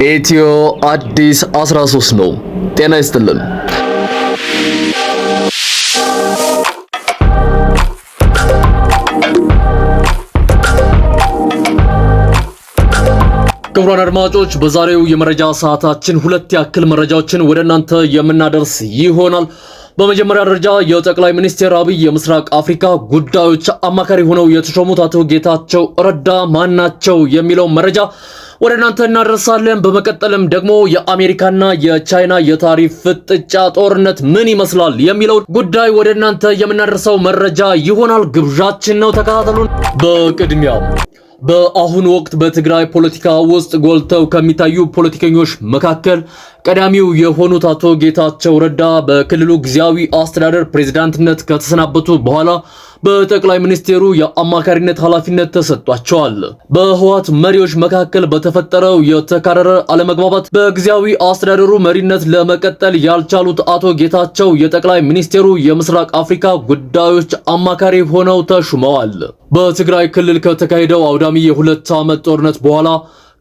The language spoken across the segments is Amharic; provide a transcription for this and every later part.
ኢትዮ አዲስ 13 ነው። ጤና ይስጥልን። ክቡራን አድማጮች፣ በዛሬው የመረጃ ሰዓታችን ሁለት ያክል መረጃዎችን ወደ እናንተ የምናደርስ ይሆናል። በመጀመሪያ ደረጃ የጠቅላይ ሚኒስትር አብይ የምስራቅ አፍሪካ ጉዳዮች አማካሪ ሆነው የተሾሙት አቶ ጌታቸው ረዳ ማን ናቸው የሚለው መረጃ ወደ እናንተ እናደርሳለን። በመቀጠልም ደግሞ የአሜሪካና የቻይና የታሪፍ ፍጥጫ ጦርነት ምን ይመስላል የሚለው ጉዳይ ወደ እናንተ የምናደርሰው መረጃ ይሆናል። ግብዣችን ነው፣ ተከታተሉን። በቅድሚያም በአሁኑ ወቅት በትግራይ ፖለቲካ ውስጥ ጎልተው ከሚታዩ ፖለቲከኞች መካከል ቀዳሚው የሆኑት አቶ ጌታቸው ረዳ በክልሉ ጊዜያዊ አስተዳደር ፕሬዝዳንትነት ከተሰናበቱ በኋላ በጠቅላይ ሚኒስቴሩ የአማካሪነት ኃላፊነት ተሰጥቷቸዋል። በህወሓት መሪዎች መካከል በተፈጠረው የተካረረ አለመግባባት በጊዜያዊ አስተዳደሩ መሪነት ለመቀጠል ያልቻሉት አቶ ጌታቸው የጠቅላይ ሚኒስቴሩ የምስራቅ አፍሪካ ጉዳዮች አማካሪ ሆነው ተሹመዋል። በትግራይ ክልል ከተካሄደው አውዳሚ የ2 ዓመት ጦርነት በኋላ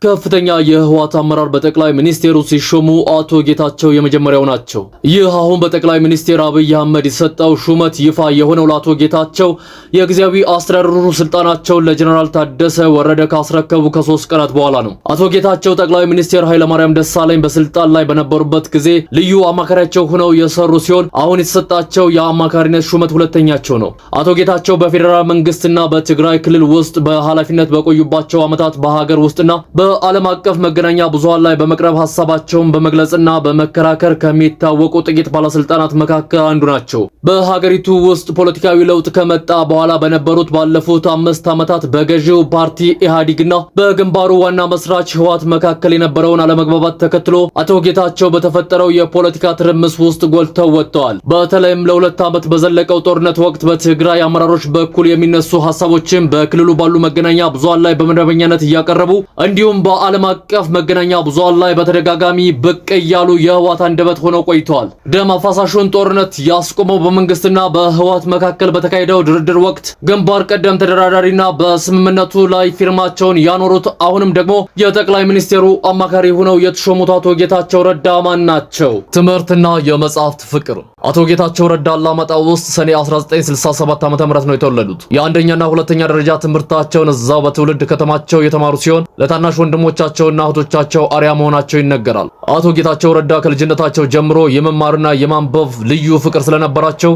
ከፍተኛ የህወሓት አመራር በጠቅላይ ሚኒስቴሩ ሲሾሙ አቶ ጌታቸው የመጀመሪያው ናቸው። ይህ አሁን በጠቅላይ ሚኒስቴር አብይ አህመድ የሰጠው ሹመት ይፋ የሆነው ለአቶ ጌታቸው የጊዜያዊ አስተዳደሩ ስልጣናቸውን ለጀነራል ታደሰ ወረደ ካስረከቡ ከ3 ቀናት በኋላ ነው። አቶ ጌታቸው ጠቅላይ ሚኒስቴር ኃይለማርያም ደሳለኝ በስልጣን ላይ በነበሩበት ጊዜ ልዩ አማካሪያቸው ሆነው የሰሩ ሲሆን አሁን የተሰጣቸው የአማካሪነት ሹመት ሁለተኛቸው ነው። አቶ ጌታቸው በፌዴራል መንግስትና በትግራይ ክልል ውስጥ በኃላፊነት በቆዩባቸው ዓመታት በሀገር ውስጥና በዓለም አቀፍ መገናኛ ብዙሃን ላይ በመቅረብ ሀሳባቸውን በመግለጽና በመከራከር ከሚታወቁ ጥቂት ባለስልጣናት መካከል አንዱ ናቸው። በሀገሪቱ ውስጥ ፖለቲካዊ ለውጥ ከመጣ በኋላ በነበሩት ባለፉት 5 ዓመታት በገዢው ፓርቲ ኢህአዴግና በግንባሩ ዋና መስራች ህወሓት መካከል የነበረውን አለመግባባት ተከትሎ አቶ ጌታቸው በተፈጠረው የፖለቲካ ትርምስ ውስጥ ጎልተው ወጥተዋል። በተለይም ለ2 ዓመት በዘለቀው ጦርነት ወቅት በትግራይ አመራሮች በኩል የሚነሱ ሀሳቦችን በክልሉ ባሉ መገናኛ ብዙሃን ላይ በመደበኛነት እያቀረቡ እንዲሁም በዓለም አቀፍ መገናኛ ብዙሃን ላይ በተደጋጋሚ ብቅ እያሉ የህወሓት አንደበት ሆነው ቆይተዋል። ደም አፋሳሹን ጦርነት ያስቆመው በመንግስትና በህወሓት መካከል በተካሄደው ድርድር ወቅት ግንባር ቀደም ተደራዳሪና በስምምነቱ ላይ ፊርማቸውን ያኖሩት፣ አሁንም ደግሞ የጠቅላይ ሚኒስቴሩ አማካሪ ሆነው የተሾሙት አቶ ጌታቸው ረዳ ማን ናቸው? ትምህርትና የመጽሐፍት ፍቅር። አቶ ጌታቸው ረዳ አላማጣ ውስጥ ሰኔ 1967 ዓ.ም ነው የተወለዱት። የአንደኛና ሁለተኛ ደረጃ ትምህርታቸውን እዛው በትውልድ ከተማቸው የተማሩ ሲሆን ለታናሽ ወንድሞቻቸውና እህቶቻቸው አርአያ መሆናቸው ይነገራል። አቶ ጌታቸው ረዳ ከልጅነታቸው ጀምሮ የመማርና የማንበብ ልዩ ፍቅር ስለነበራቸው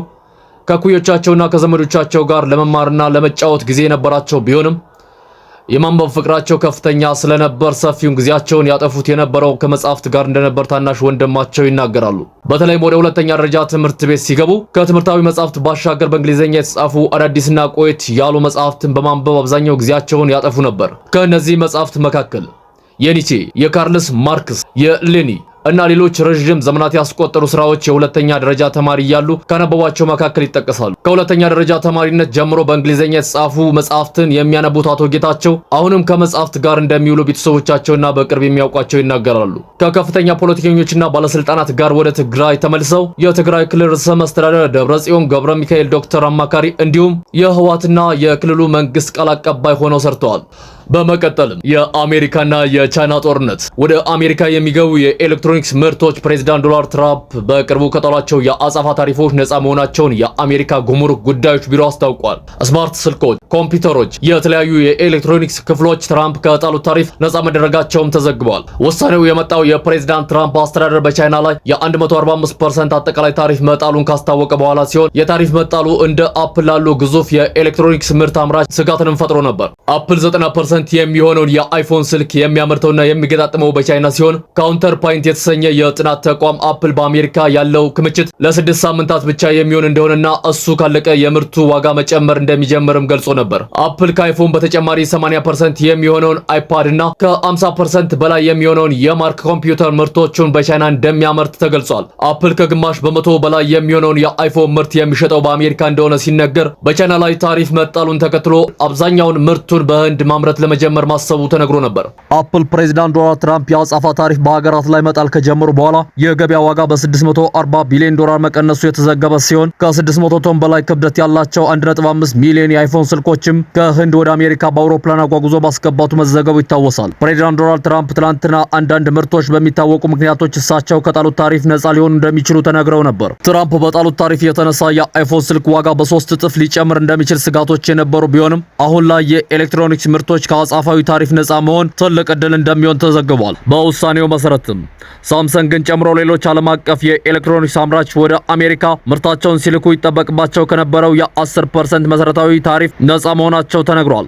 ከእኩዮቻቸውና ከዘመዶቻቸው ጋር ለመማርና ለመጫወት ጊዜ የነበራቸው ቢሆንም የማንበብ ፍቅራቸው ከፍተኛ ስለነበር ሰፊውን ጊዜያቸውን ያጠፉት የነበረው ከመጽሐፍት ጋር እንደነበር ታናሽ ወንድማቸው ይናገራሉ። በተለይም ወደ ሁለተኛ ደረጃ ትምህርት ቤት ሲገቡ ከትምህርታዊ መጽሐፍት ባሻገር በእንግሊዝኛ የተጻፉ አዳዲስና ቆየት ያሉ መጽሐፍትን በማንበብ አብዛኛው ጊዜያቸውን ያጠፉ ነበር። ከእነዚህ መጽሐፍት መካከል የኒቼ፣ የካርልስ ማርክስ፣ የሌኒን እና ሌሎች ረዥም ዘመናት ያስቆጠሩ ስራዎች የሁለተኛ ደረጃ ተማሪ እያሉ ካነበቧቸው መካከል ይጠቀሳሉ። ከሁለተኛ ደረጃ ተማሪነት ጀምሮ በእንግሊዝኛ የተጻፉ መጽሐፍትን የሚያነቡት አቶ ጌታቸው አሁንም ከመጽሐፍት ጋር እንደሚውሉ ቤተሰቦቻቸውና በቅርብ የሚያውቋቸው ይናገራሉ። ከከፍተኛ ፖለቲከኞችና ባለስልጣናት ጋር ወደ ትግራይ ተመልሰው የትግራይ ክልል ርዕሰ መስተዳደር ደብረጽዮን ገብረ ሚካኤል ዶክተር አማካሪ እንዲሁም የህወሓትና የክልሉ መንግስት ቃል አቀባይ ሆነው ሰርተዋል። በመቀጠልም የአሜሪካና የቻይና ጦርነት። ወደ አሜሪካ የሚገቡ የኤሌክትሮኒክስ ምርቶች ፕሬዚዳንት ዶናልድ ትራምፕ በቅርቡ ከጣሏቸው የአጸፋ ታሪፎች ነፃ መሆናቸውን የአሜሪካ ጉምሩክ ጉዳዮች ቢሮ አስታውቋል። ስማርት ስልኮች፣ ኮምፒውተሮች፣ የተለያዩ የኤሌክትሮኒክስ ክፍሎች ትራምፕ ከጣሉት ታሪፍ ነፃ መደረጋቸውም ተዘግቧል። ውሳኔው የመጣው የፕሬዚዳንት ትራምፕ አስተዳደር በቻይና ላይ የ145% አጠቃላይ ታሪፍ መጣሉን ካስታወቀ በኋላ ሲሆን የታሪፍ መጣሉ እንደ አፕል ላሉ ግዙፍ የኤሌክትሮኒክስ ምርት አምራች ስጋትንም ፈጥሮ ነበር። አፕል 90% የሚሆነውን የአይፎን ስልክ የሚያመርተውና የሚገጣጥመው በቻይና ሲሆን ካውንተር ፖይንት የተሰኘ የጥናት ተቋም አፕል በአሜሪካ ያለው ክምችት ለ6 ሳምንታት ብቻ የሚሆን እንደሆነና እሱ ካለቀ የምርቱ ዋጋ መጨመር እንደሚጀምርም ገልጾ ነበር። አፕል ከአይፎን በተጨማሪ 80% የሚሆነውን አይፓድ እና ከ50% በላይ የሚሆነውን የማክ ኮምፒውተር ምርቶቹን በቻይና እንደሚያመርት ተገልጿል። አፕል ከ0.5% በላይ የሚሆነውን የአይፎን ምርት የሚሸጠው በአሜሪካ እንደሆነ ሲነገር በቻይና ላይ ታሪፍ መጣሉን ተከትሎ አብዛኛውን ምርቱን በህንድ ማምረት ለመጀመር ማሰቡ ተነግሮ ነበር። አፕል ፕሬዚዳንት ዶናልድ ትራምፕ የአጸፋ ታሪፍ በሀገራት ላይ መጣል ከጀመሩ በኋላ የገበያ ዋጋ በ640 ቢሊዮን ዶላር መቀነሱ የተዘገበ ሲሆን፣ ከ600 ቶን በላይ ክብደት ያላቸው 1.5 ሚሊዮን የአይፎን ስልኮችም ከህንድ ወደ አሜሪካ በአውሮፕላን አጓጉዞ ማስገባቱ መዘገቡ ይታወሳል። ፕሬዚዳንት ዶናልድ ትራምፕ ትላንትና አንዳንድ ምርቶች በሚታወቁ ምክንያቶች እሳቸው ከጣሉት ታሪፍ ነጻ ሊሆኑ እንደሚችሉ ተናግረው ነበር። ትራምፕ በጣሉት ታሪፍ የተነሳ የአይፎን ስልክ ዋጋ በ3 እጥፍ ሊጨምር እንደሚችል ስጋቶች የነበሩ ቢሆንም፣ አሁን ላይ የኤሌክትሮኒክስ ምርቶች ከአጸፋዊ ታሪፍ ነጻ መሆን ትልቅ እድል እንደሚሆን ተዘግቧል። በውሳኔው መሰረትም ሳምሰንግን ጨምሮ ሌሎች ዓለም አቀፍ የኤሌክትሮኒክስ አምራች ወደ አሜሪካ ምርታቸውን ሲልኩ ይጠበቅባቸው ከነበረው የ10% መሰረታዊ ታሪፍ ነጻ መሆናቸው ተነግሯል።